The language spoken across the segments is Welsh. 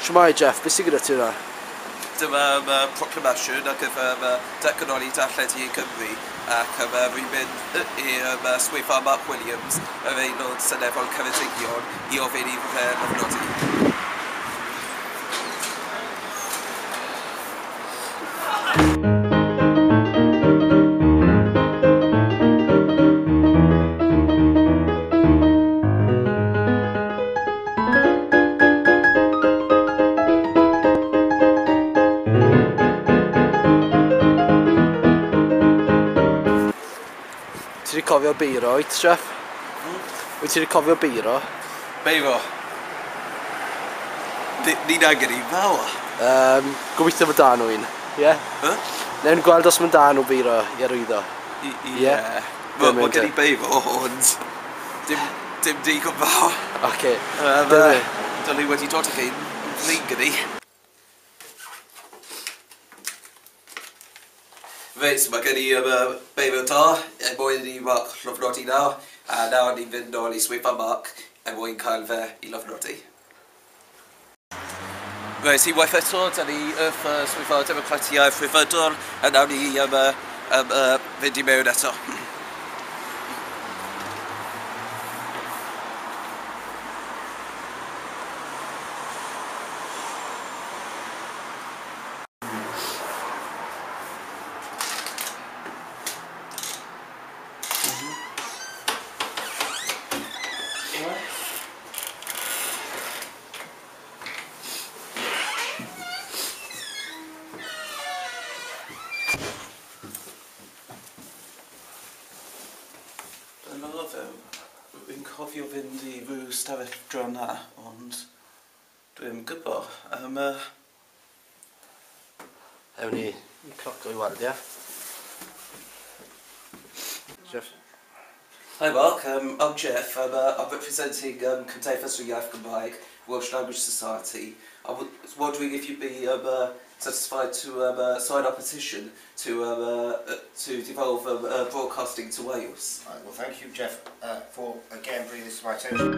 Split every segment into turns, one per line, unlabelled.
Shwmae Jeff, beth sydd gyda ti yna?
Dyma proclamasiwn ar gyfer datganoli darlledu i Cymru ac rwy'n mynd i'r swyddfa Mark Williams, yr aelod seneddol Ceredigion, i ofyn iddo fe lofnodi.
Ti wedi cofio beiro, wyt, Jeff? Wyt ti wedi cofio beiro?
Beiro? Ni'n angen un fawr.
Gobeithio fod da nhw un, ie? Yeah?
Huh?
Newn gweld os mae'n da nhw beiro i arwyddo.
Ie. Mae gen i beiro, ond dim digon fawr.
Oce.
Dylen ni wedi dod ag un flin gyda ni. Reit, mae gen i beiro da er mwyn i Mark lofnodi nawr, a nawr ni'n fynd nôl i swyddfa Mark er mwyn cael fe i lofnodi. Reit, unwaith eto, da ni wrth swyddfa Democratiaeth Rhyddfrydol, a nawr ni fynd i mewn eto. Fi'n cofio fynd i ryw stafell draw 'na, ond dwi ddim yn gwybod.
Ewn ni i cloco i weld, ie? Jeff.
Hi Mark, I'm Jeff. I'm representing Cymdeithas yr Iaith Gymraeg, Welsh Language Society. I was wondering if you'd be satisfied to sign our petition to devolve broadcasting to Wales.
Right, well, thank you, Jeff, for again bringing this to my attention.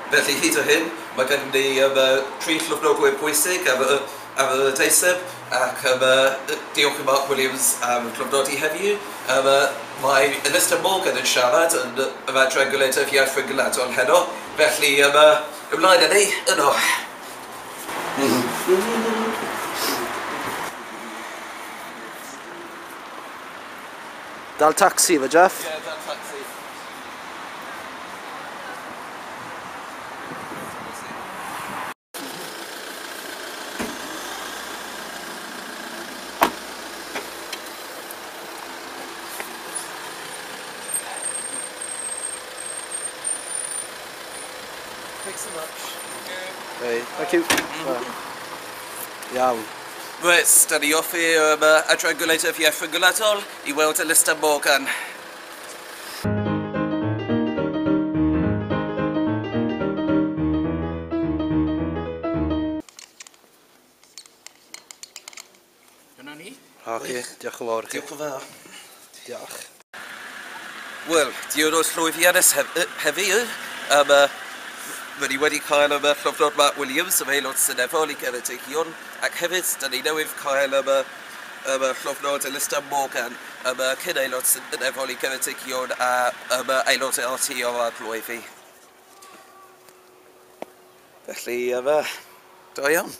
Felly hyd o hyn, mae gennym ni tri llofnodwyr pwysig am y deiseb, ac diolch i Mark Williams am llofnodi heddiw. Mae Elystan Morgan yn siarad yn yr adran Gwledydd Iaith Ryngwladol heno, felly ymlaen â ni yno.
Dal taxi fe, Jeff?
Ie, dal taxi. Thanks so much.
Hey, thank you. Iawn.
Reit, da ni off i'r adran Gwledydd Iaith Ryngwladol i weld Elystan Morgan.
Dyna ni.
Oce, diolch yn fawr i chi.
Diolch yn fawr.
Diolch.
Wel, diwrnod llwyddiannus heddiw. Rydyn ni wedi cael llofnod Mark Williams, yr aelod seneddol i Geredigion, ac hefyd, da ni newydd cael llofnod Elystan Morgan, cyn aelod seneddol i Geredigion a aelod RT o'r Arglwyddi. Felly, da iawn.